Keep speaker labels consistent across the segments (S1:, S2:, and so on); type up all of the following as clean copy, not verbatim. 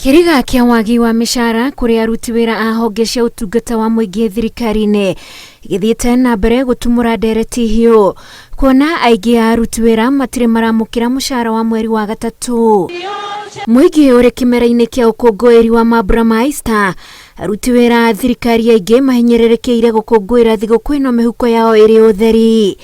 S1: Kĩriga kĩa wagi wa mĩcara kũrĩ aruti wĩra a honge cia ũtungata wa mũingĩ thirikari-inĩ gĩthiĩte na mbere gũtumũra ndereti hiũ kuona aingĩ a aruti wĩra matirĩ maramũkĩra mũcara wa mweri wa gatatũ. Mũingĩ ũrĩ kĩmera-inĩ kĩa ũkũngũĩri wa mambura ma Easter, aruti wĩra a thirikari aingĩ mahinyĩrĩrĩkĩire gũkũngũĩra thigũkũ ĩno mĩhuko yao ĩrĩ ũtheri.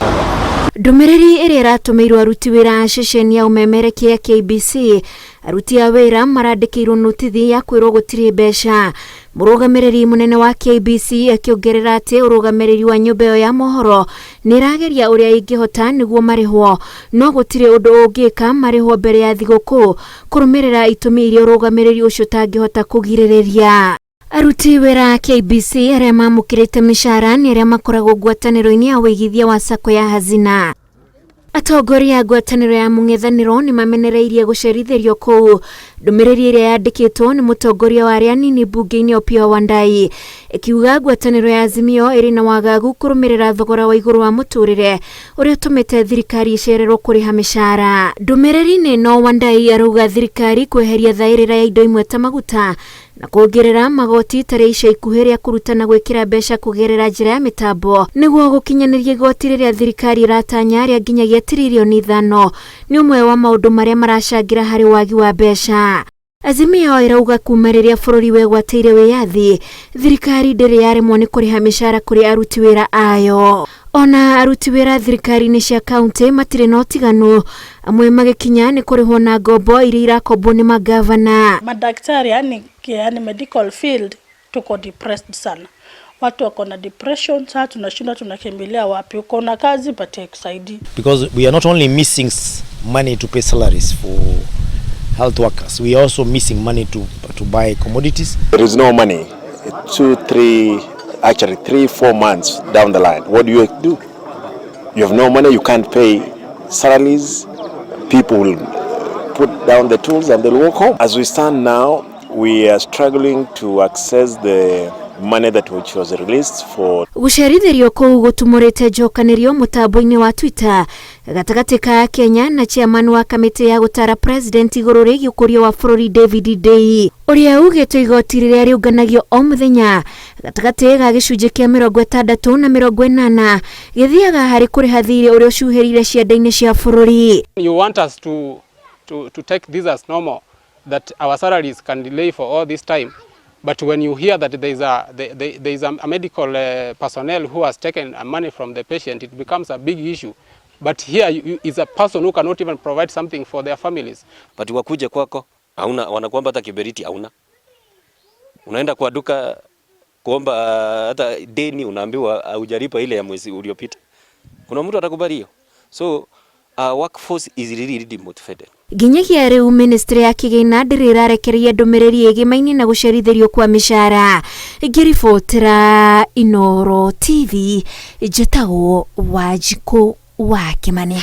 S1: Ndũmĩrĩri ĩrĩa ĩratũmĩirwo aruti wĩra a ceceni ya ũmemerekia ya KBC, aruti a wĩra marandĩkĩirwo notithi ya kwĩrwo gũtirĩ mbeca. Mũrũgamĩrĩri mũnene wa KBC akĩongerera atĩ ũrũgamĩrĩri wa nyũmba ĩyo ya mohoro nĩ ĩrageria ũrĩa ĩngĩhota nĩguo marĩhwo, no gũtirĩ ũndũ ũngĩka marĩhwo mbere ya thigũkũ kũrũmĩrĩra itũmi iria ũrũgamĩrĩri ũcio ũtangĩhota kũgirĩrĩria. Aruti wĩra a KBC arĩa mamũkĩrĩte mĩcara nĩ arĩa makoragwo ngwatanĩro-inĩ ya ũigithia wa Sacco ya Hazina. Atongoria a ngwatanĩro ya mũng'ethanĩro nĩ mamenereirie gũcerithĩrio kũu. Ndũmĩrĩri ĩrĩa yandĩkĩtwo nĩ mũtongoria wa arĩa anini mbunge-inĩ Opiyo Wandayi ĩkiuga ngwatanĩro ya Azimio ĩrĩ na wagagu kũrũmĩrĩra thogora wa igũrũ wa mũtũrĩre ũrĩa ũtũmĩte thirikari ĩcererwo kũrĩha mĩcara. Ndũmĩrĩri-inĩ ĩno Wandayi arauga thirikari kweheria thaĩrĩra ya indo imwe ta maguta na kuongerera magoti tarĩ ica ikuhĩ rĩa kũruta na gwĩkĩra mbeca kũgerera njĩra ya mĩtambo nĩguo gũkinyanĩria igoti rĩrĩa thirikari ĩratanya rĩa nginyagia tiririoni 5 nĩ ũmwe wa maũndũ marĩa maracangĩra harĩ wagi wa mbeca. Azimio ĩrauga kuma rĩrĩa bũrũri wegwatĩire wĩyathi, thirikari ndĩrĩ yaremwo nĩ kũrĩha mĩcara kũrĩ aruti wĩra ayo. Ona aruti wĩra thirikari-inĩ cia kaunti matirĩ na ũtiganu, amwe magĩkinya nĩ kũrĩhwo na ngombo iria irakombwo nĩ mangavana.
S2: Madaktari yani medical field tuko depressed sana. Watu wako na depression, sasa tunashindwa tunakimbilia wapi? Uko na kazi but haikusaidii.
S3: Because we are not only missing money to pay salaries for health workers, we are also missing money to buy commodities.
S4: There is no money. 2, 3, actually 3, 4 months down the line, what do you do? You have no money, you can't pay salaries. People will put down the tools and they'll walk home. As we stand now, we are struggling to access the money that which was released for.
S1: Gũcerithĩrio kũu gũtumũrĩte njokanĩrio mũtambo-inĩ wa Twitter gatagatĩ ka Kenya na chairman wa kamĩtĩ ya gũtara president igũrũ rĩgiĩ ũkũria wa bũrũri David Ndii ũrĩa ugĩte igoti rĩrĩa rĩũnganagio o mũthenya gatagatĩ ga gĩcunjĩ kĩa 60 na 80 gĩthiaga harĩ kũrĩha thirĩ ũrĩa ũcuhĩrire cianda-inĩ cia bũrũri.
S5: You want us to take this as normal, that our salaries can delay for all this time. But when you hear that there is a medical personnel who has taken money from the patient, it becomes a big issue. But here is a person who cannot even provide something for their families.
S6: But wakuje kwako hauna, wanakuomba hata kiberiti hauna. Unaenda kwa duka kuomba hata deni, unaambiwa hujalipa ile ya mwezi uliopita. Kuna mtu atakubali hiyo? So our workforce is really, really motivated.
S1: Nginyagia rĩu ministry ya kĩgĩna ndĩrĩ ĩrarekereria ndũmĩrĩri ĩgĩmaine na gũcerithĩrio kwa mĩcara. Ngĩribotera Inooro TV, njĩtagwo Wanjikũ wa Kĩmani.